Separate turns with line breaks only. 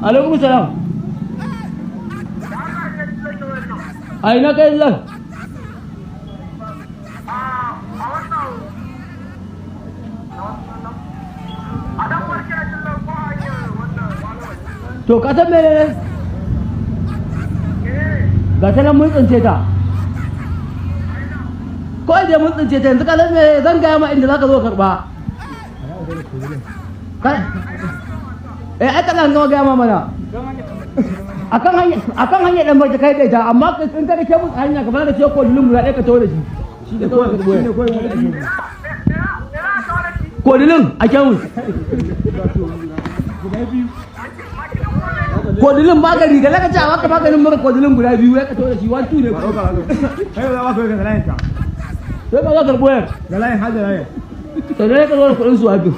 Alaikum salam. A ina kai zan? To ka san menene? Ga ta nan mun tsince ta. Ko dai mun tsince ta yanzu, ka san me zan gaya ma inda zaka zo karba. Eh, ai kana gama gaya ma mana. Akan hanya dan barka kai da ita, amma in ka ke musu hanya ka fara ce ko lulun guda ɗaya ka tawo da shi. Shi ne kawai ka
Shine kawai wanda ake yi.
Kodilin a kemus.
Guda biyu.
Kodilin magani ga laka ce a baka maganin mura, kodilin guda biyu ya ka tawo da shi, 1 2 ne.
Kai ba za ka ga layin ta.
Sai ka zo karɓo yan.
Ga layin har da layin.
Sannan ka zo da kuɗin su wato.